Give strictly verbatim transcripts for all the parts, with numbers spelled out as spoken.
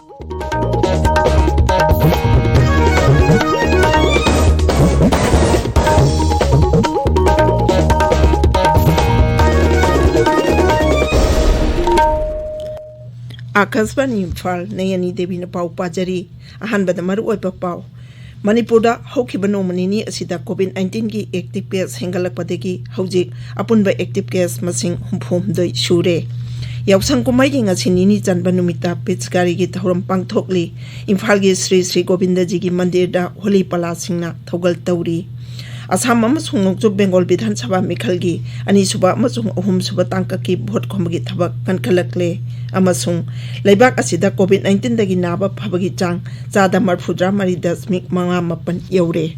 ꯑꯥꯀꯥꯁꯕꯥꯅꯤ ꯏꯝꯐꯥꯜ, ꯅꯌꯅꯤ ꯗꯦꯕꯤꯅ ꯄꯥꯎ ꯄꯥꯖꯔꯤ꯫ ꯑꯍꯥꯟꯕꯗ ꯃꯔꯨꯑꯣꯏꯕ ꯄꯥꯎ꯫ ꯃꯅꯤꯄꯨꯔꯗ ꯍꯧꯈꯤꯕ ꯅꯣꯡꯃ ꯅꯤꯅꯤ ꯑꯁꯤꯗ COVID nineteenꯒꯤ active case ꯍꯦꯟꯒꯠꯂꯛꯄꯗꯒꯤ ꯍꯧꯖꯤꯛ ꯑꯄꯨꯟꯕ active case ꯃꯁꯤꯡ ꯍꯨꯝꯐꯨ ꯍꯨꯝꯗꯣꯏ ꯁꯨꯔꯦ꯫ ꯌꯥꯎꯁꯪ ꯀꯨꯝꯍꯩꯒꯤ ꯉꯁꯤ ꯅꯤꯅꯤ ꯆꯟꯕ ꯅꯨꯃꯤꯠꯇ ꯄꯤꯆꯀꯥꯔꯤꯒꯤ ꯊꯧꯔꯝ ꯄꯥꯡꯊꯣꯛꯂꯤ꯫ ꯏꯝꯐꯥꯜꯒꯤ ꯁ꯭ꯔꯤ ꯁ꯭ꯔꯤ ꯒꯣꯕꯤꯟꯗꯖꯤꯒꯤ ꯃꯟꯗꯤꯔꯗ ꯍꯣꯂꯤ ꯄꯂꯥꯁꯤꯡꯅ ꯊꯧꯒꯜ ꯇꯧꯔꯤ꯫ ꯑꯁꯥꯝ ꯑꯃꯁꯨꯡ ꯅꯣꯡꯆꯨꯞ ꯕꯦꯡꯒꯣꯜ ꯕꯤꯙꯥꯟ ꯁꯚꯥ ꯃꯤꯈꯜꯒꯤ ꯑꯅꯤꯁꯨꯕ ꯑꯃꯁꯨꯡ ꯑꯍꯨꯝꯁꯨꯕ ꯇꯥꯡꯀꯛꯀꯤ ꯚꯣꯠ ꯈꯣꯝꯕꯒꯤ ꯊꯕꯛ ꯀꯟꯈꯠꯂꯛꯂꯦ ꯑꯃꯁꯨꯡ ꯂꯩꯕꯥꯛ ꯑꯁꯤꯗ COVID nineteenꯗꯒꯤ ꯅꯥꯕ ꯐꯕꯒꯤ ꯆꯥꯡ ꯆꯥꯗ ꯃꯔꯐꯨꯇꯔꯥ ꯃꯔꯤ ꯗꯁꯃꯤꯛ ꯃꯉꯥ ꯃꯥꯄꯟ ꯌꯧꯔꯦ꯫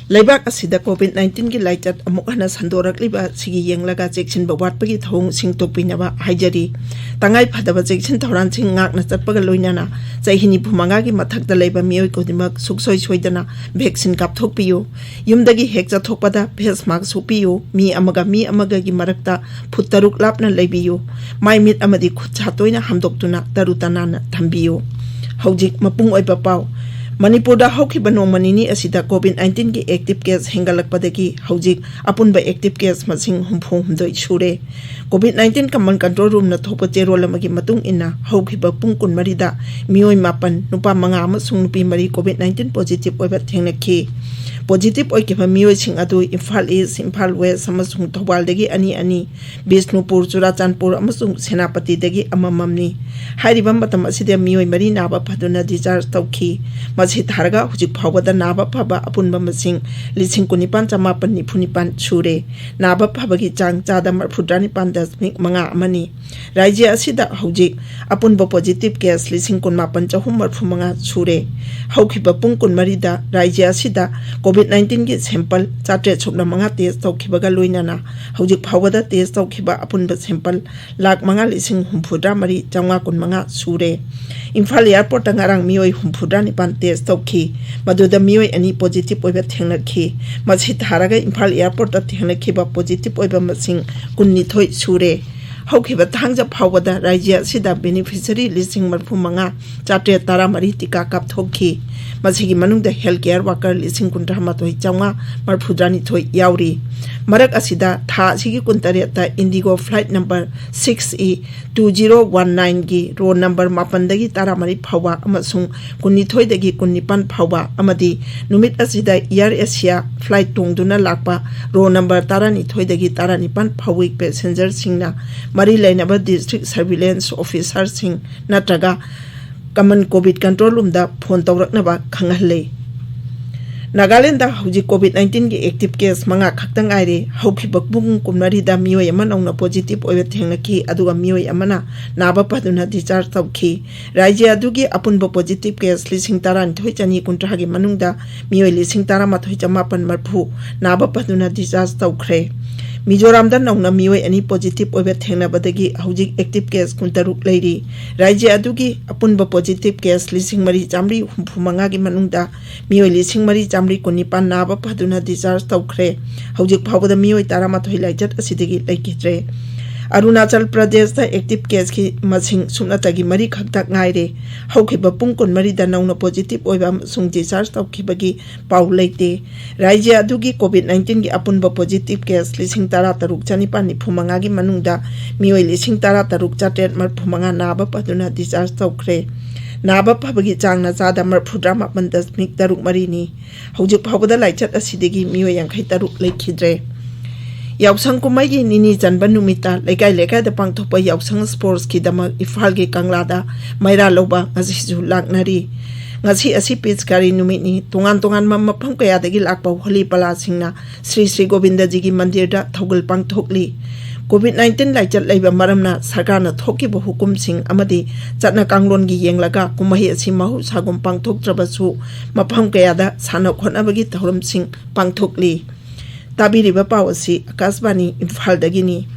ꯂꯩꯕꯥꯛ ꯑꯁꯤꯗ COVID nineteenꯒꯤ ꯂꯥꯏꯆꯠ ꯑꯃꯨꯛ ꯍꯟꯅ ꯁꯟꯗꯣꯔꯛꯂꯤꯕ ꯑꯁꯤꯒꯤ ꯌꯦꯡꯂꯒ ꯆꯦꯛꯁꯤꯟꯕ ꯋꯥꯠꯄꯒꯤ ꯊꯧꯑꯣꯡꯁꯤꯡ ꯇꯣꯛꯄꯤꯅꯕ ꯍꯥꯏꯖꯔꯤ꯫ ꯇꯉꯥꯏ ꯐꯗꯕ ꯆꯦꯛꯁꯤꯟ ꯊꯧꯔꯥꯡꯁꯤꯡ ꯉꯥꯛꯅ ꯆꯠꯄꯒ ꯂꯣꯏꯅꯅ ꯆꯍꯤ ꯅꯤꯐꯨ ꯃꯉꯥꯒꯤ ꯃꯊꯛꯇ ꯂꯩꯕ ꯃꯤꯑꯣꯏ ꯈꯨꯗꯤꯡꯃꯛ ꯁꯨꯡꯁꯣꯏ ꯁꯣꯏꯗꯅ vaccine ꯀꯥꯞꯊꯣꯛꯄꯤꯌꯨ꯫ ꯌꯨꯝꯗꯒꯤ ꯍꯦꯛ ꯆꯠꯊꯣꯛꯄꯗ face mask ꯎꯞꯄꯤꯌꯨ꯫ ꯃꯤ ꯑꯃꯒ ꯃꯤ ꯑꯃꯒꯒꯤ ꯃꯔꯛꯇ ꯐꯨꯠ ꯇꯔꯨꯛ ꯂꯥꯞꯅ ꯂꯩꯕꯤꯌꯨ꯫ ꯃꯥꯏ ꯃꯤꯠ ꯑꯃꯗꯤ ꯈꯨꯠ ꯁꯥ ꯇꯣꯏꯅ ꯍꯥꯝꯗꯣꯛꯇꯨꯅ ꯇꯔꯨ ꯇꯅꯥꯟꯅ ꯊꯝꯕꯤꯌꯨ꯫ ꯍꯧꯖꯤꯛ ꯃꯄꯨꯡ ꯑꯣꯏꯕ ꯄꯥꯎ꯫ ꯃꯅꯤꯄꯨꯔꯗ ꯍꯧꯈꯤꯕ ꯅꯣꯡꯃ ꯅꯤꯅꯤ ꯑꯁꯤꯗ COVID nineteenꯒꯤ active case ꯍꯦꯟꯒꯠꯂꯛꯄꯗꯒꯤ ꯍꯧꯖꯤꯛ ꯑꯄꯨꯟꯕ active case ꯃꯁꯤꯡ ꯍꯨꯝꯐꯨ ꯍꯨꯝꯗꯣꯏ ꯁꯨꯔꯦ꯫ COVID nineteen Command Control Roomꯅ ꯊꯣꯛꯄ ꯆꯦꯔꯣꯜ ꯑꯃꯒꯤ ꯃꯇꯨꯡ ꯏꯟꯅ, ꯍꯧꯈꯤꯕ ꯄꯨꯡ ꯀꯨꯟꯃꯔꯤꯗ ꯃꯤꯑꯣꯏ ꯃꯥꯄꯟ, ꯅꯨꯄꯥ ꯃꯉꯥ ꯑꯃꯁꯨꯡ ꯅꯨꯄꯤ ꯃꯔꯤ COVID nineteen positive ꯑꯣꯏꯕ ꯊꯦꯡꯅꯈꯤ꯫ Positive ꯑꯣꯏꯈꯤꯕ ꯃꯤꯑꯣꯏꯁꯤꯡ ꯑꯗꯨ ꯏꯝꯐꯥꯜ ꯏꯁ, ꯏꯝꯐꯥꯜ ꯋꯦꯁ ꯑꯃꯁꯨꯡ ꯊꯧꯕꯥꯜꯗꯒꯤ ꯑꯅꯤ ꯑꯅꯤ, ꯕꯤꯁꯅꯨꯄꯨꯔ, ꯆꯨꯔꯥꯆꯥꯟꯄꯨꯔ ꯑꯃꯁꯨꯡ ꯁꯦꯅꯥꯄꯇꯤꯗꯒꯤ ꯑꯃꯃꯝꯅꯤ꯫ ꯍꯥꯏꯔꯤꯕ ꯃꯇꯝ ꯑꯁꯤꯗ ꯃꯤꯑꯣꯏ ꯃꯔꯤ ꯅꯥꯕ ꯐꯗꯨꯅ discharge ꯇꯧꯈꯤ꯫ ꯃꯁꯤ ꯊꯥꯔꯒ ꯍꯧꯖꯤꯛ ꯐꯥꯎꯕꯗ ꯅꯥꯕ ꯐꯕ ꯑꯄꯨꯟꯕ ꯃꯁꯤꯡ ꯂꯤꯁꯤꯡ ꯀꯨꯟꯅꯤꯄꯥꯟ ꯆꯃꯥꯄꯟ ꯅꯤꯐꯨ ꯅꯤꯄꯥꯟ ꯁꯨꯔꯦ꯫ ꯅꯥꯕ ꯐꯕꯒꯤ ꯆꯥꯡ ꯆꯥꯗ ꯃꯔꯐꯨꯇꯔꯥ ꯅꯤꯄꯥꯟ ꯗꯁꯃꯤꯛ ꯃꯉꯥ ꯑꯃꯅꯤ꯫ ꯔꯥꯖ꯭ꯌ ꯑꯁꯤꯗ ꯍꯧꯖꯤꯛ ꯑꯄꯨꯟꯕ positive case ꯂꯤꯁꯤꯡ ꯀꯨꯟꯃꯥꯄꯟ ꯆꯍꯨꯝ ꯃꯔꯐꯨ ꯃꯉꯥ ꯁꯨꯔꯦ꯫ ꯍꯧꯈꯤꯕ ꯄꯨꯡ ꯀꯨꯟꯃꯔꯤꯗ ꯔꯥꯖ꯭ꯌ ꯑꯁꯤꯗ COVID nineteenꯒꯤ sample ꯆꯥꯇ꯭ꯔꯦꯠ ꯁꯨꯞꯅ ꯃꯉꯥ test ꯇꯧꯈꯤꯕꯒ ꯂꯣꯏꯅꯅ ꯍꯧꯖꯤꯛ ꯐꯥꯎꯕꯗ test ꯇꯧꯈꯤꯕ ꯑꯄꯨꯟꯕ sample ꯂꯥꯈ ꯃꯉꯥ ꯂꯤꯁꯤꯡ ꯍꯨꯝꯐꯨꯇꯔꯥ ꯃꯔꯤ ꯆꯥꯝꯃꯉꯥ ꯀꯨꯟꯃꯉꯥ ꯁꯨꯔꯦ꯫ ꯏꯝꯐꯥꯜ airportꯇ ꯉꯔꯥꯡ ꯃꯤꯑꯣꯏ ꯍꯨꯝꯐꯨꯇꯔꯥ ꯅꯤꯄꯥꯟ test ꯇꯧꯈꯤ꯫ ꯃꯗꯨꯗ ꯃꯤꯑꯣꯏ ꯑꯅꯤ positive ꯑꯣꯏꯕ ꯊꯦꯡꯅꯈꯤ꯫ ꯃꯁꯤ ꯊꯥꯔꯒ ꯏꯝꯐꯥꯜ airportꯇ ꯊꯦꯡꯅꯈꯤꯕ positive ꯑꯣꯏꯕ ꯃꯁꯤꯡ ꯀꯨꯟꯅꯤꯊꯣꯏ ꯁꯨꯔꯦ꯫ ꯍꯧꯈꯤꯕ ꯊꯥꯡꯖ ꯐꯥꯎꯕꯗ ꯔꯥꯖ꯭ꯌ ꯑꯁꯤꯗ beneficiary ꯂꯤꯁꯤꯡ ꯃꯔꯐꯨ ꯃꯉꯥ ꯆꯥꯇ꯭ꯔꯦꯠ ꯇꯔꯥ ꯃꯔꯤ ꯇꯤꯀꯥ ꯀꯥꯞꯊꯣꯛꯈꯤ꯫ ꯃꯁꯤꯒꯤ ꯃꯅꯨꯡꯗ health care worker ꯂꯤꯁꯤꯡ ꯀꯨꯟꯊ꯭ꯔꯥ ꯃꯥꯊꯣꯏ ꯆꯥꯝꯃꯉꯥ ꯃꯔꯐꯨꯇꯔꯥ ꯅꯤꯊꯣꯏ ꯌꯥꯎꯔꯤ꯫ ꯃꯔꯛ ꯑꯁꯤꯗ ꯊꯥ ꯑꯁꯤꯒꯤ ꯀꯨꯟꯇꯔꯦꯠꯇ IndiGo flight number six E two zero one nineꯒꯤ roll number ꯃꯥꯄꯟꯗꯒꯤ ꯇꯔꯥꯃꯔꯤ ꯐꯥꯎꯕ ꯑꯃꯁꯨꯡ ꯀꯨꯟꯅꯤꯊꯣꯏꯗꯒꯤ ꯀꯨꯟꯅꯤꯄꯥꯟ ꯐꯥꯎꯕ ꯑꯃꯗꯤ ꯅꯨꯃꯤꯠ ꯑꯁꯤꯗ Air Asia flight ꯇꯣꯡꯗꯨꯅ ꯂꯥꯛꯄ roll number ꯇꯔꯥꯅꯤꯊꯣꯏꯗꯒꯤ ꯇꯔꯥꯅꯤꯄꯥꯟ ꯐꯥꯎꯕꯒꯤ passengerꯁꯤꯡꯅ ꯃꯔꯤ ꯂꯩꯅꯕ district surveillance officerꯁꯤꯡ ꯅꯠꯇ꯭ꯔꯒ common COVID control roomꯗ phone ꯇꯧꯔꯛꯅꯕ ꯈꯪꯍꯜꯂꯦ꯫ Nagaland ꯍꯧꯖꯤꯛ COVID nineteenꯒꯤ active case ꯃꯉꯥ ꯈꯛꯇ ꯉꯥꯏꯔꯦ꯫ ꯍꯧꯈꯤꯕ ꯄꯨꯡ ꯀꯨꯟꯃꯔꯤꯗ ꯃꯤꯑꯣꯏ ꯑꯃ ꯅꯧꯅ positive ꯑꯣꯏꯕ ꯊꯦꯡꯅꯈꯤ, ꯑꯗꯨꯒ ꯃꯤꯑꯣꯏ ꯑꯃꯅ ꯅꯥꯕ ꯐꯗꯨꯅ discharge ꯇꯧꯈꯤ꯫ ꯔꯥꯖ꯭ꯌ ꯑꯗꯨꯒꯤ ꯑꯄꯨꯟꯕ positive case ꯂꯤꯁꯤꯡ ꯇꯔꯥꯅꯤꯊꯣꯏ ꯆꯅꯤ ꯀꯨꯟꯊ꯭ꯔꯥꯒꯤ ꯃꯅꯨꯡꯗ ꯃꯤꯑꯣꯏ ꯂꯤꯁꯤꯡ ꯇꯔꯥꯃꯥꯊꯣꯏ ꯆꯃꯥꯄꯟ ꯃꯔꯐꯨ ꯅꯥꯕ ꯐꯗꯨꯅ discharge ꯇꯧꯈ꯭ꯔꯦ꯫ ꯃꯤꯖꯣꯔꯥꯝꯗ ꯅꯧꯅ ꯃꯤꯑꯣꯏ ꯑꯅꯤ positive ꯑꯣꯏꯕ ꯊꯦꯡꯅꯕꯗꯒꯤ ꯍꯧꯖꯤꯛ active case ꯀꯨꯟꯇꯔꯨꯛ ꯂꯩꯔꯤ꯫ ꯔꯥꯖ꯭ꯌ ꯑꯗꯨꯒꯤ ꯑꯄꯨꯟꯕ positive case ꯂꯤꯁꯤꯡ ꯃꯔꯤ ꯆꯥꯝꯃꯔꯤ ꯍꯨꯝꯐꯨ ꯃꯉꯥꯒꯤ ꯃꯅꯨꯡꯗ ꯃꯤꯑꯣꯏ ꯂꯤꯁꯤꯡ ꯃꯔꯤ ꯆꯥꯝꯃꯔꯤ ꯀꯨꯟꯅꯤꯄꯥꯟ ꯅꯥꯕ ꯐꯗꯨꯅ discharge ꯇꯧꯈ꯭ꯔꯦ꯫ ꯍꯧꯖꯤꯛ ꯐꯥꯎꯕꯗ ꯃꯤꯑꯣꯏ ꯇꯔꯥꯃꯥꯊꯣꯏ ꯂꯥꯏꯆꯠ ꯑꯁꯤꯗꯒꯤ ꯂꯩꯈꯤꯗ꯭ꯔꯦ꯫ ꯑꯔꯨꯅꯥꯆꯜ ꯄ꯭ꯔꯗꯦꯁꯇ active caseꯀꯤ ꯃꯁꯤꯡ ꯁꯨꯞꯅꯇꯒꯤ ꯃꯔꯤ ꯈꯛꯇ ꯉꯥꯏꯔꯦ꯫ ꯍꯧꯈꯤꯕ ꯄꯨꯡ ꯀꯨꯟꯃꯔꯤꯗ ꯅꯧꯅ positive ꯑꯣꯏꯕ ꯑꯃꯁꯨꯡ discharge ꯇꯧꯈꯤꯕꯒꯤ ꯄꯥꯎ ꯂꯩꯇꯦ꯫ ꯔꯥꯖ꯭ꯌ ꯑꯗꯨꯒꯤ COVID nineteenꯒꯤ ꯑꯄꯨꯟꯕ positive case ꯂꯤꯁꯤꯡ ꯇꯔꯥ ꯇꯔꯨꯛ ꯆꯅꯤꯄꯥꯟ ꯅꯤꯐꯨ ꯃꯉꯥꯒꯤ ꯃꯅꯨꯡꯗ ꯃꯤꯑꯣꯏ ꯂꯤꯁꯤꯡ ꯇꯔꯥ ꯇꯔꯨꯛ ꯆꯥꯇ꯭ꯔꯦꯠ ꯃꯔꯐꯨ ꯃꯉꯥ ꯅꯥꯕ ꯐꯗꯨꯅ discharge ꯇꯧꯈ꯭ꯔꯦ꯫ ꯅꯥꯕ ꯐꯕꯒꯤ ꯆꯥꯡꯅ ꯆꯥꯗ ꯃꯔꯐꯨꯇꯔꯥ ꯃꯥꯄꯟ ꯗꯁꯃꯤꯛ ꯇꯔꯨꯛ ꯃꯔꯤꯅꯤ꯫ ꯍꯧꯖꯤꯛ ꯐꯥꯎꯕꯗ ꯂꯥꯏꯆꯠ ꯑꯁꯤꯗꯒꯤ ꯃꯤꯑꯣꯏ ꯌꯥꯡꯈꯩ ꯇꯔꯨꯛ ꯂꯩꯈꯤꯗ꯭ꯔꯦ꯫ ꯌꯥꯎꯁꯪ ꯀꯨꯝꯍꯩꯒꯤ ꯅꯤꯅꯤ ꯆꯟꯕ ꯅꯨꯃꯤꯠꯇ ꯂꯩꯀꯥꯏ ꯂꯩꯀꯥꯏꯗ ꯄꯥꯡꯊꯣꯛꯄ ꯌꯥꯎꯁꯪ sportsꯀꯤꯗꯃꯛ ꯏꯝꯐꯥꯜꯒꯤ ꯀꯪꯂꯥꯗ ꯃꯩꯔꯥ ꯂꯧꯕ ꯉꯁꯤꯁꯨ ꯂꯥꯛꯅꯔꯤ꯫ ꯉꯁꯤ ꯑꯁꯤ ꯄꯤꯆꯀꯥꯔꯤ ꯅꯨꯃꯤꯠꯅꯤ꯫ ꯇꯣꯉꯥꯟ ꯇꯣꯉꯥꯟꯕ ꯃꯐꯝ ꯀꯌꯥꯗꯒꯤ ꯂꯥꯛꯄ ꯍꯣꯂꯤ ꯄꯂꯥꯁꯤꯡꯅ ꯁ꯭ꯔꯤ ꯁ꯭ꯔꯤ ꯒꯣꯕꯤꯟꯗꯖꯤꯒꯤ ꯃꯟꯗꯤꯔꯗ ꯊꯧꯒꯜ ꯄꯥꯡꯊꯣꯛꯂꯤ꯫ ꯀꯣꯚꯤꯗ ꯅꯥꯏꯟꯇꯤꯟ ꯂꯥꯏꯆꯠ ꯂꯩꯕ ꯃꯔꯝꯅ ꯁꯔꯀꯥꯔꯅ ꯊꯣꯛꯈꯤꯕ ꯍꯨꯀꯨꯝꯁꯤꯡ ꯑꯃꯗꯤ ꯆꯠꯅ ꯀꯥꯡꯂꯣꯟꯒꯤ ꯌꯦꯡꯂꯒ ꯀꯨꯝꯍꯩ ꯑꯁꯤ ꯃꯍꯧꯁꯥꯒꯨꯝ ꯄꯥꯡꯊꯣꯛꯇ꯭ꯔꯕꯁꯨ ꯃꯐꯝ ꯀꯌꯥꯗ ꯁꯥꯟꯅ ꯈꯣꯠꯅꯕꯒꯤ ꯊꯧꯔꯝꯁꯤꯡ ꯄꯥꯡꯊꯣꯛꯂꯤ꯫ ꯇꯥꯕꯤꯔꯤꯕ ꯄꯥꯎ ꯑꯁꯤ ꯑꯀꯥꯁꯕꯥꯅꯤ ꯏꯝꯐꯥꯜꯗꯒꯤꯅꯤ꯫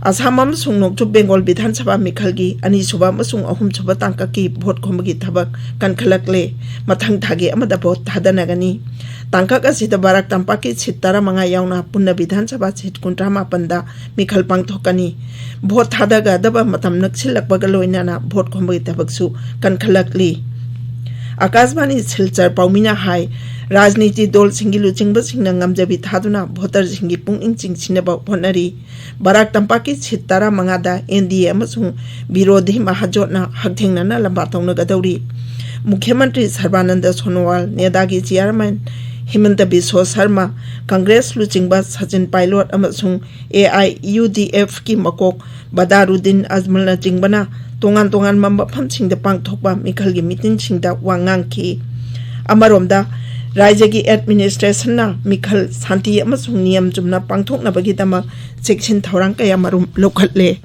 ꯑꯁꯥꯝ ꯑꯃꯁꯨꯡ ꯅꯣꯡꯆꯨꯞ ꯕꯦꯡꯒꯣꯜ ꯕꯤꯙꯥꯟ ꯁꯚꯥ ꯃꯤꯈꯜꯒꯤ ꯑꯅꯤꯁꯨꯕ ꯑꯃꯁꯨꯡ ꯑꯍꯨꯝꯁꯨꯕ ꯇꯥꯡꯀꯛꯀꯤ ꯚꯣꯠ ꯈꯣꯝꯕꯒꯤ ꯊꯕꯛ ꯀꯟꯈꯠꯂꯛꯂꯦ꯫ ꯃꯊꯪ ꯊꯥꯒꯤ ꯑꯃꯗ ꯚꯣꯠ ꯊꯥꯗꯅꯒꯅꯤ꯫ ꯇꯥꯡꯀꯛ ꯑꯁꯤꯗ ꯕꯔꯥꯛ ꯇꯝꯄꯥꯛꯀꯤ ꯁꯤꯠ ꯇꯔꯥꯃꯉꯥ ꯌꯥꯎꯅ ꯄꯨꯟꯅ ꯕꯤꯙꯥꯟ ꯁꯚꯥ ꯁꯤꯠ ꯀꯨꯟꯊ꯭ꯔꯥ ꯃꯥꯄꯟꯗ ꯃꯤꯈꯜ ꯄꯥꯡꯊꯣꯛꯀꯅꯤ꯫ ꯚꯣꯠ ꯊꯥꯗꯒꯗꯕ ꯃꯇꯝ ꯅꯛꯁꯤꯜꯂꯛꯄꯒ ꯂꯣꯏꯅꯅ ꯚꯣꯠ ꯈꯣꯝꯕꯒꯤ ꯊꯕꯛꯁꯨ ꯀꯟꯈꯠꯂꯛꯂꯤ꯫ ꯑꯀꯥꯁꯕꯥꯅꯤ ꯁꯤꯜꯆꯔ ꯄꯥꯎꯃꯤꯅ ꯍꯥꯏ, ꯔꯥꯖꯅꯤꯇꯤ ꯗꯣꯜꯁꯤꯡꯒꯤ ꯂꯨꯆꯤꯡꯕꯁꯤꯡꯅ ꯉꯝꯖꯕꯤ ꯊꯥꯗꯨꯅ ꯚꯣꯇꯔꯁꯤꯡꯒꯤ ꯄꯨꯛꯅꯤꯡ ꯆꯤꯡꯁꯤꯟꯅꯕ ꯍꯣꯠꯅꯔꯤ꯫ ꯕꯔꯥꯛ ꯇꯝꯄꯥꯛꯀꯤ ꯁꯤꯠ ꯇꯔꯥꯃꯉꯥꯗ ꯑꯦꯟ ꯗꯤ ꯑꯦ ꯑꯃꯁꯨꯡ ꯕꯤꯔꯣꯙꯤ ꯃꯍꯥꯖꯣꯠꯅ ꯍꯛꯊꯦꯡꯅꯅ ꯂꯝꯕꯥ ꯇꯧꯅꯒꯗꯧꯔꯤ꯫ ꯃꯨꯈ꯭ꯌ ꯃꯟꯇ꯭ꯔꯤ ꯁꯔꯕꯥꯅꯟꯗ ꯁꯣꯅꯣꯋꯥꯜ, ꯅꯦꯗꯥꯒꯤ ꯆꯤꯌꯥꯔꯃꯦꯟ ꯍꯤꯃꯟꯇ ꯕꯤꯁ꯭ꯋ ꯁꯔꯃ, ꯀꯪꯒ꯭ꯔꯦꯁ ꯂꯨꯆꯤꯡꯕ ꯁꯆꯤꯟ ꯄꯥꯏꯂꯣꯠ ꯑꯃꯁꯨꯡ ꯑꯦ ꯑꯥꯏ ꯌꯨ ꯗꯤ ꯑꯦꯐꯀꯤ ꯃꯀꯣꯛ ꯕꯗꯥꯔꯨꯗꯤꯟ ꯑꯖꯃꯜꯅꯆꯤꯡꯕꯅ ꯇꯣꯉꯥꯟ ꯇꯣꯉꯥꯟꯕ ꯃꯐꯝꯁꯤꯡꯗ ꯄꯥꯡꯊꯣꯛꯄ ꯃꯤꯈꯜꯒꯤ ꯃꯤꯇꯤꯟꯁꯤꯡꯗ ꯋꯥ ꯉꯥꯡꯈꯤ꯫ ꯑꯃꯔꯣꯝꯗ, ꯔꯥꯖ꯭ꯌꯒꯤ ꯑꯦꯗꯃꯤꯅꯤꯁꯇ꯭ꯔꯦꯁꯟꯅ ꯃꯤꯈꯜ ꯁꯥꯟꯇꯤ ꯑꯃꯁꯨꯡ ꯅꯤꯌꯝ ꯆꯨꯝꯅ ꯄꯥꯡꯊꯣꯛꯅꯕꯒꯤꯗꯃꯛ ꯆꯦꯛꯁꯤꯟ ꯊꯧꯔꯥꯡ ꯀꯌꯥꯃꯔꯨꯝ ꯂꯧꯈꯠꯂꯦ꯫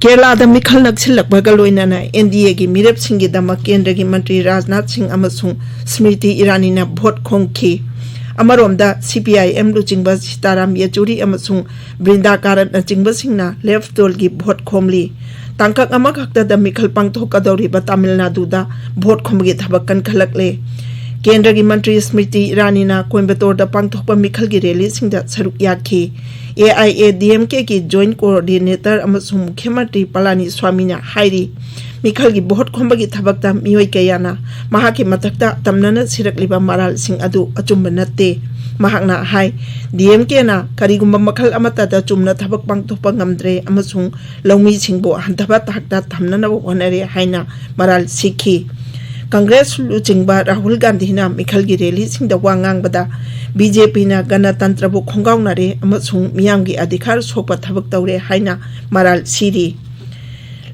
ꯀꯦꯔꯂꯥꯗ ꯃꯤꯈꯜ ꯅꯛꯁꯤꯜꯂꯛꯄꯒ ꯂꯣꯏꯅꯅ ꯑꯦꯟ ꯗꯤ ꯑꯦꯒꯤ ꯃꯤꯔꯦꯞꯁꯤꯡꯒꯤꯗꯃꯛ ꯀꯦꯟꯗ꯭ꯔꯒꯤ ꯃꯟꯇ꯭ꯔꯤ ꯔꯥꯖꯅꯥꯊ ꯁꯤꯡ ꯑꯃꯁꯨꯡ ꯁ꯭ꯃ꯭ꯔꯤꯇꯤ ꯏꯔꯥꯅꯤꯅ ꯚꯣꯠ ꯈꯣꯝꯈꯤ꯫ ꯑꯃꯔꯣꯝꯗ, ꯁꯤ ꯄꯤ ꯑꯥꯏ ꯑꯦꯝ ꯂꯨꯆꯤꯡꯕ ꯁꯤꯇꯥꯔꯥꯝ ꯌꯦꯆꯨꯔꯤ ꯑꯃꯁꯨꯡ ꯕ꯭ꯔꯤꯟꯗꯥ ꯀꯥꯔꯠꯅꯆꯤꯡꯕꯁꯤꯡꯅ ꯂꯦꯐ ꯗꯣꯜꯒꯤ ꯚꯣꯠ ꯈꯣꯝꯂꯤ꯫ ꯇꯥꯡꯀꯛ ꯑꯃꯈꯛꯇꯗ ꯃꯤꯈꯜ ꯄꯥꯡꯊꯣꯛꯀꯗꯧꯔꯤꯕ ꯇꯥꯃꯤꯜ ꯅꯥꯗꯨꯗ ꯚꯣꯠ ꯈꯣꯝꯕꯒꯤ ꯊꯕꯛ ꯀꯟꯈꯠꯂꯛꯂꯦ꯫ ꯀꯦꯟꯗ꯭ꯔꯒꯤ ꯃꯟꯇ꯭ꯔꯤ ꯁ꯭ꯃ꯭ꯔꯤꯇꯤ ꯏꯔꯥꯅꯤꯅ ꯀꯣꯏꯝꯕꯇꯣꯔꯗ ꯄꯥꯡꯊꯣꯛꯄ ꯃꯤꯈꯜꯒꯤ ꯔꯦꯂꯤꯁꯤꯡꯗ ꯁꯔꯨꯛ ꯌꯥꯈꯤ꯫ A I A D M ꯀꯦꯒꯤ ꯖꯣꯏꯟꯠ ꯀꯣꯑꯣꯔꯗꯤꯅꯦꯇꯔ ꯑꯃꯁꯨꯡ ꯃꯨꯈ꯭ꯌ ꯃꯟꯇ꯭ꯔꯤ ꯄꯂꯥꯅꯤ ꯁ꯭ꯋꯥꯃꯤꯅ ꯍꯥꯏꯔꯤ, ꯃꯤꯈꯜꯒꯤ ꯚꯣꯠ ꯈꯣꯝꯕꯒꯤ ꯊꯕꯛꯇ ꯃꯤꯑꯣꯏ ꯀꯌꯥꯅ ꯃꯍꯥꯛꯀꯤ ꯃꯊꯛꯇ ꯇꯝꯅꯅ ꯁꯤꯔꯛꯂꯤꯕ ꯃꯔꯥꯜꯁꯤꯡ ꯑꯗꯨ ꯑꯆꯨꯝꯕ ꯅꯠꯇꯦ꯫ ꯃꯍꯥꯛꯅ ꯍꯥꯏ, ꯗꯤ ꯑꯦꯝ ꯀꯦꯅ ꯀꯔꯤꯒꯨꯝꯕ ꯃꯈꯜ ꯑꯃꯠꯇꯗ ꯆꯨꯝꯅ ꯊꯕꯛ ꯄꯥꯡꯊꯣꯛꯄ ꯉꯝꯗ꯭ꯔꯦ ꯑꯃꯁꯨꯡ ꯂꯧꯃꯤꯁꯤꯡꯕꯨ ꯍꯟꯊꯕ ꯊꯥꯛꯇ ꯊꯝꯅꯅꯕ ꯍꯣꯠꯅꯔꯦ ꯍꯥꯏꯅ ꯃꯔꯥꯜ ꯁꯤꯈꯤ꯫ ꯀꯪꯒ꯭ꯔꯦꯁ ꯂꯨꯆꯤꯡꯕ ꯔꯥꯍꯨꯜ ꯒꯥꯟꯙꯤꯅ ꯃꯤꯈꯜꯒꯤ ꯔꯦꯂꯤꯁꯤꯡꯗ ꯋꯥ ꯉꯥꯡꯕꯗ, ꯕꯤ ꯖꯦ ꯄꯤꯅ ꯒꯅꯇꯟꯇ꯭ꯔꯕꯨ ꯈꯣꯡꯒꯥꯎꯅꯔꯦ ꯑꯃꯁꯨꯡ ꯃꯤꯌꯥꯝꯒꯤ ꯑꯙꯤꯀꯥꯔ ꯁꯣꯛꯄ ꯊꯕꯛ ꯇꯧꯔꯦ ꯍꯥꯏꯅ ꯃꯔꯥꯜ ꯁꯤꯔꯤ꯫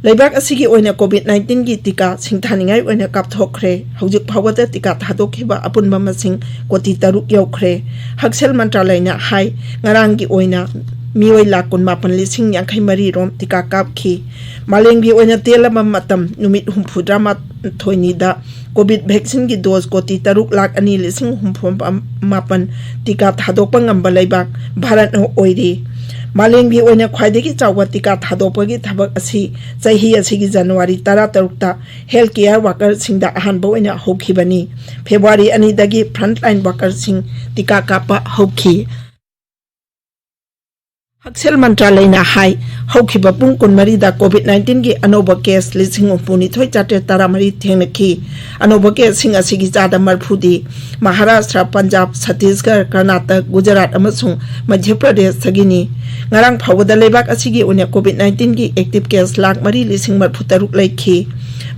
ꯂꯩꯕꯥꯛ ꯑꯁꯤꯒꯤ ꯑꯣꯏꯅ COVID nineteen ꯒꯤ ꯇꯤꯀꯥ ꯁꯤꯡꯊꯥꯅꯤꯡꯉꯥꯏ ꯑꯣꯏꯅ ꯀꯥꯞꯊꯣꯛꯈ꯭ꯔꯦ꯫ ꯍꯧꯖꯤꯛ ꯐꯥꯎꯕꯗ ꯇꯤꯀꯥ ꯊꯥꯗꯣꯛꯈꯤꯕ ꯑꯄꯨꯟꯕ ꯃꯁꯤꯡ ꯀꯣꯇꯤ ꯇꯔꯨꯛ ꯌꯧꯈ꯭ꯔꯦ꯫ ꯍꯛꯁꯦꯜ ꯃꯟꯇ꯭ꯔꯥꯂꯌꯅ ꯍꯥꯏ, ꯉꯔꯥꯡꯒꯤ ꯑꯣꯏꯅ ꯃꯤꯑꯣꯏ ꯂꯥꯈ ꯀꯨꯟꯃꯥꯄꯟ ꯂꯤꯁꯤꯡ ꯌꯥꯡꯈꯩ ꯃꯔꯤ ꯔꯣꯝ ꯇꯤꯀꯥ ꯀꯥꯞꯈꯤ꯫ ꯃꯥꯂꯦꯝꯒꯤ ꯑꯣꯏꯅ ꯇꯦꯜꯂꯕ ꯃꯇꯝ ꯅꯨꯃꯤꯠ ꯍꯨꯝꯐꯨꯇꯔꯥ ꯃꯥꯊꯣꯏꯅꯤꯗ COVID vaccine ꯒꯤ dose ꯀꯣꯇꯤ ꯇꯔꯨꯛ ꯂꯥꯈ ꯑꯅꯤ ꯂꯤꯁꯤꯡ ꯍꯨꯝꯐꯨ ꯃꯥꯄꯟ ꯇꯤꯀꯥ ꯊꯥꯗꯣꯛꯄ ꯉꯝꯕ ꯂꯩꯕꯥꯛ ꯚꯥꯔꯠꯅ ꯑꯣꯏꯔꯤ꯫ ꯃꯥꯂꯦꯝꯒꯤ ꯑꯣꯏꯅ ꯈ꯭ꯋꯥꯏꯗꯒꯤ ꯆꯥꯎꯕ ꯇꯤꯀꯥ ꯊꯥꯗꯣꯛꯄꯒꯤ ꯊꯕꯛ ꯑꯁꯤ ꯆꯍꯤ ꯑꯁꯤꯒꯤ ꯖꯅꯋꯥꯔꯤ ꯇꯔꯥꯇꯔꯨꯛꯇ health care worker ꯁꯤꯡꯗ ꯑꯍꯥꯟꯕ ꯑꯣꯏꯅ ꯍꯧꯈꯤꯕꯅꯤ꯫ ꯐꯦꯕ꯭ꯔꯨꯋꯥꯔꯤ ꯑꯅꯤꯗꯒꯤ frontline worker ꯁꯤꯡ ꯇꯤꯀꯥ ꯀꯥꯞꯄ ꯍꯧꯈꯤ꯫ ꯍꯛꯁꯦꯜ ꯃꯟꯇ꯭ꯔꯥꯂꯌꯅ ꯍꯥꯏ, ꯍꯧꯈꯤꯕ ꯄꯨꯡ ꯀꯨꯟꯃꯔꯤꯗ COVID nineteen ꯒꯤ ꯑꯅꯧꯕ case ꯂꯤꯁꯤꯡ ꯍꯨꯝꯐꯨ ꯅꯤꯊꯣꯏ ꯆꯥꯇ꯭ꯔꯦꯠ ꯇꯔꯥ ꯃꯔꯤ ꯊꯦꯡꯅꯈꯤ꯫ ꯑꯅꯧꯕ case ꯁꯤꯡ ꯑꯁꯤꯒꯤ ꯆꯥꯗ ꯃꯔꯤꯐꯨꯗꯤ ꯃꯍꯥꯔꯥꯁꯇ꯭ꯔ, ꯄꯟꯖꯥꯕ, ꯆꯇꯤꯁꯒꯔ, ꯀꯔꯅꯥꯇꯛ, ꯒꯨꯖꯔꯥꯠ ꯑꯃꯁꯨꯡ ꯃꯙ꯭ꯌ ꯄ꯭ꯔꯗꯦꯁꯇꯒꯤꯅꯤ꯫ ꯉꯔꯥꯡ ꯐꯥꯎꯕꯗ ꯂꯩꯕꯥꯛ ꯑꯁꯤꯒꯤ ꯑꯣꯏꯅ COVID nineteen ꯒꯤ active case ꯂꯥꯈ ꯃꯔꯤ ꯂꯤꯁꯤꯡ ꯃꯔꯤꯐꯨ ꯇꯔꯨꯛ ꯂꯩꯈꯤ꯫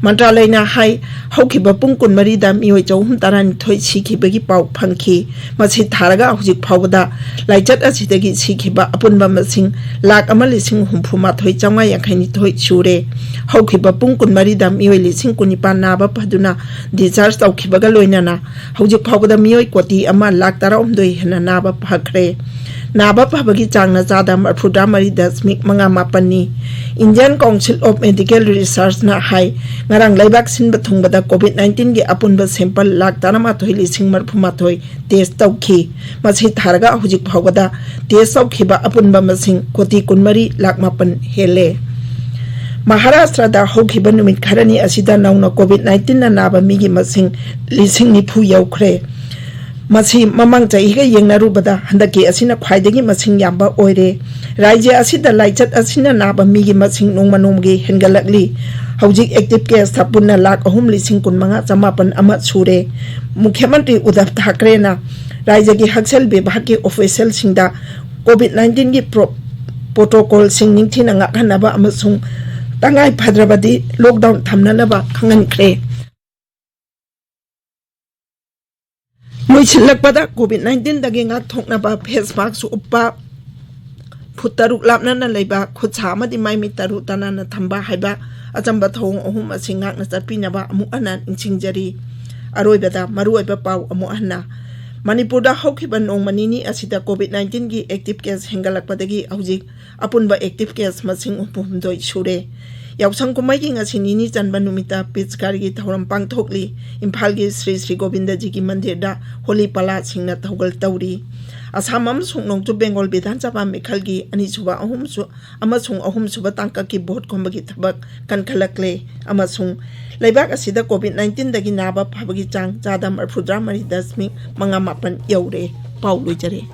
ꯃꯟꯇ꯭ꯔꯥꯂꯌꯅ ꯍꯥꯏ, ꯍꯧꯈꯤꯕ ꯄꯨꯡ ꯀꯨꯟꯃꯔꯤꯗ ꯃꯤꯑꯣꯏ ꯆꯍꯨꯝ ꯇꯔꯥꯅꯤꯊꯣꯏ ꯁꯤꯈꯤꯕꯒꯤ ꯄꯥꯎ ꯐꯪꯈꯤ꯫ ꯃꯁꯤ ꯊꯥꯔꯒ ꯍꯧꯖꯤꯛ ꯐꯥꯎꯕꯗ ꯂꯥꯏꯆꯠ ꯑꯁꯤꯗꯒꯤ ꯁꯤꯈꯤꯕ ꯑꯄꯨꯟꯕ ꯃꯁꯤꯡ ꯂꯥꯈ ꯑꯃ ꯂꯤꯁꯤꯡ ꯍꯨꯝꯐꯨ ꯃꯥꯊꯣꯏ ꯆꯥꯝꯃꯉꯥ ꯌꯥꯡꯈꯩ ꯅꯤꯊꯣꯏ ꯁꯨꯔꯦ꯫ ꯍꯧꯈꯤꯕ ꯄꯨꯡ ꯀꯨꯟꯃꯔꯤꯗ ꯃꯤꯑꯣꯏ ꯂꯤꯁꯤꯡ ꯀꯨꯟꯅꯤꯄꯥꯟ ꯅꯥꯕ ꯐꯗꯨꯅ discharge ꯇꯧꯈꯤꯕꯒ ꯂꯣꯏꯅꯅ ꯍꯧꯖꯤꯛ ꯐꯥꯎꯕꯗ ꯃꯤꯑꯣꯏ ꯀꯣꯇꯤ ꯑꯃ ꯂꯥꯈ ꯇꯔꯥꯍꯨꯝꯗꯣꯏ ꯍꯦꯟꯅ ꯅꯥꯕ ꯐꯈ꯭ꯔꯦ꯫ ꯅꯥꯕ ꯐꯕꯒꯤ ꯆꯥꯡꯅ ꯆꯥꯗ ꯃꯔꯤꯐꯨꯇꯔꯥ ꯃꯔꯤ ꯗꯁꯃꯤꯛ ꯃꯉꯥ ꯃꯥꯄꯟꯅꯤ꯫ Indian Council of Medical Research ꯅ ꯍꯥꯏ, ꯉꯔꯥꯡ ꯂꯩꯕꯥꯛ ꯁꯤꯟꯕ ꯊꯨꯡꯕꯗ COVID nineteen ꯒꯤ ꯑꯄꯨꯟꯕ sample ꯂꯥꯈ ꯇꯔꯥꯃꯥꯊꯣꯏ ꯂꯤꯁꯤꯡ ꯃꯔꯤꯐꯨ ꯃꯥꯊꯣꯏ test ꯇꯧꯈꯤ꯫ ꯃꯁꯤ ꯊꯥꯔꯒ ꯍꯧꯖꯤꯛ ꯐꯥꯎꯕꯗ test ꯇꯧꯈꯤꯕ ꯑꯄꯨꯟꯕ ꯃꯁꯤꯡ ꯀꯣꯇꯤ ꯀꯨꯟꯃꯔꯤ ꯂꯥꯈ ꯃꯥꯄꯟ ꯍꯦꯜꯂꯦ꯫ ꯃꯍꯥꯔꯥꯁꯇ꯭ꯔꯗ ꯍꯧꯈꯤꯕ ꯅꯨꯃꯤꯠ ꯈꯔꯅꯤ ꯑꯁꯤꯗ ꯅꯧꯅ COVID nineteen ꯅ ꯅꯥꯕ ꯃꯤꯒꯤ ꯃꯁꯤꯡ ꯂꯤꯁꯤꯡ ꯅꯤꯐꯨ ꯌꯧꯈ꯭ꯔꯦ꯫ ꯃꯁꯤ ꯃꯃꯥꯡ ꯆꯍꯤꯒ ꯌꯦꯡꯅꯔꯨꯕꯗ ꯍꯟꯗꯛꯀꯤ ꯑꯁꯤꯅ ꯈ꯭ꯋꯥꯏꯗꯒꯤ ꯃꯁꯤꯡ ꯌꯥꯝꯕ ꯑꯣꯏꯔꯦ꯫ ꯔꯥꯖ꯭ꯌ ꯑꯁꯤꯗ ꯂꯥꯏꯆꯠ ꯑꯁꯤꯅ ꯅꯥꯕ ꯃꯤꯒꯤ ꯃꯁꯤꯡ ꯅꯣꯡꯃ ꯅꯣꯡꯃꯒꯤ ꯍꯦꯟꯒꯠꯂꯛꯂꯤ꯫ ꯍꯧꯖꯤꯛ active case ꯇ ꯄꯨꯟꯅ ꯂꯥꯈ ꯑꯍꯨꯝ ꯂꯤꯁꯤꯡ ꯀꯨꯟꯃꯉꯥ ꯆꯃꯥꯄꯟ ꯑꯃ ꯁꯨꯔꯦ꯫ ꯃꯨꯈ꯭ꯌ ꯃꯟꯇ꯭ꯔꯤ ꯎꯗꯙꯕ ꯊꯥꯀ꯭ꯔꯦꯅ ꯔꯥꯖ꯭ꯌꯒꯤ ꯍꯛꯁꯦꯜ ꯕꯤꯚꯥꯒꯀꯤ official ꯁꯤꯡꯗ COVID nineteen ꯒꯤ pro-, protocol ꯁꯤꯡ ꯅꯤꯡꯊꯤꯅ ꯉꯥꯛꯍꯟꯅꯕ ꯑꯃꯁꯨꯡ ꯇꯉꯥꯏ ꯐꯗ꯭ꯔꯕꯗꯤ lockdown ꯊꯝꯅꯅꯕ ꯈꯪꯍꯟꯈ꯭ꯔꯦ꯫ ꯂꯣꯏꯁꯤꯜꯂꯛꯄꯗ, COVID nineteen ꯗꯒꯤ ꯉꯥꯛꯊꯣꯛꯅꯕ face mask ꯎꯞꯄ, ꯐꯨꯠ ꯇꯔꯨꯛ ꯂꯥꯞꯅꯅ ꯂꯩꯕ ꯈꯨꯠꯁꯥ ꯑꯃꯗꯤ ꯃꯥꯏꯃꯤꯠ ꯇꯔꯨ ꯇꯅꯥꯟꯅ ꯊꯝꯕ ꯍꯥꯏꯕ ꯑꯆꯝꯕ ꯊꯧꯑꯣꯡ ꯑꯍꯨꯝ ꯑꯁꯤ ꯉꯥꯛꯅ ꯆꯠꯄꯤꯅꯕ ꯑꯃꯨꯛ ꯍꯟꯅ ꯅꯤꯡꯁꯤꯡꯖꯔꯤ꯫ ꯑꯔꯣꯏꯕꯗ ꯃꯔꯨꯑꯣꯏꯕ ꯄꯥꯎ ꯑꯃꯨꯛ ꯍꯟꯅ꯫ ꯃꯅꯤꯄꯨꯔꯗ ꯍꯧꯈꯤꯕ ꯅꯣꯡꯃ ꯅꯤꯅꯤ ꯑꯁꯤꯗ ꯀꯣꯚꯤꯗ ꯅꯥꯏꯟꯇꯤꯟꯒꯤ ꯑꯦꯛꯇꯤꯚ ꯀꯦꯁ ꯍꯦꯟꯒꯠꯂꯛꯄꯗꯒꯤ ꯍꯧꯖꯤꯛ ꯑꯄꯨꯟꯕ ꯑꯦꯛꯇꯤꯚ ꯀꯦꯁ ꯃꯁꯤꯡ ꯍꯨꯝꯐꯨꯍꯨꯝꯗꯣꯏ ꯁꯨꯔꯦ꯫ ꯌꯥꯎꯁꯪ ꯀꯨꯝꯍꯩꯒꯤ ꯉꯁꯤ ꯅꯤꯅꯤ ꯆꯟꯕ ꯅꯨꯃꯤꯠꯇ ꯄꯤꯆꯀꯥꯔꯤꯒꯤ ꯊꯧꯔꯝ ꯄꯥꯡꯊꯣꯛꯂꯤ꯫ ꯏꯝꯐꯥꯜꯒꯤ ꯁ꯭ꯔꯤ ꯁ꯭ꯔꯤ ꯒꯣꯕꯤꯟꯗꯖꯤꯒꯤ ꯃꯟꯗꯤꯔꯗ ꯍꯣꯂꯤ ꯄꯂꯥꯁꯤꯡꯅ ꯊꯧꯒꯜ ꯇꯧꯔꯤ꯫ ꯑꯁꯥꯝ ꯑꯃꯁꯨꯡ ꯅꯣꯡꯆꯨꯞ ꯕꯦꯡꯒꯣꯜ ꯕꯤꯙꯥꯟ ꯁꯚꯥ ꯃꯤꯈꯜꯒꯤ ꯑꯅꯤꯁꯨꯕ, ꯑꯍꯨꯝꯁꯨ ꯑꯃꯁꯨꯡ ꯑꯍꯨꯝꯁꯨꯕ ꯇꯥꯡꯀꯛꯀꯤ ꯚꯣꯠ ꯈꯣꯝꯕꯒꯤ ꯊꯕꯛ ꯀꯟꯈꯠꯂꯛꯂꯦ ꯑꯃꯁꯨꯡ ꯂꯩꯕꯥꯛ ꯑꯁꯤꯗ ꯀꯣꯚꯤꯗ ꯅꯥꯏꯟꯇꯤꯟꯗꯒꯤ ꯅꯥꯕ ꯐꯕꯒꯤ ꯆꯥꯡ ꯆꯥꯗ ꯃꯔꯤꯐꯨꯇꯔꯥ ꯃꯔꯤ ꯗꯁꯃꯤꯛ ꯃꯉꯥ ꯃꯥꯄꯟ ꯌꯧꯔꯦ꯫ ꯄꯥꯎ ꯂꯣꯏꯖꯔꯦ꯫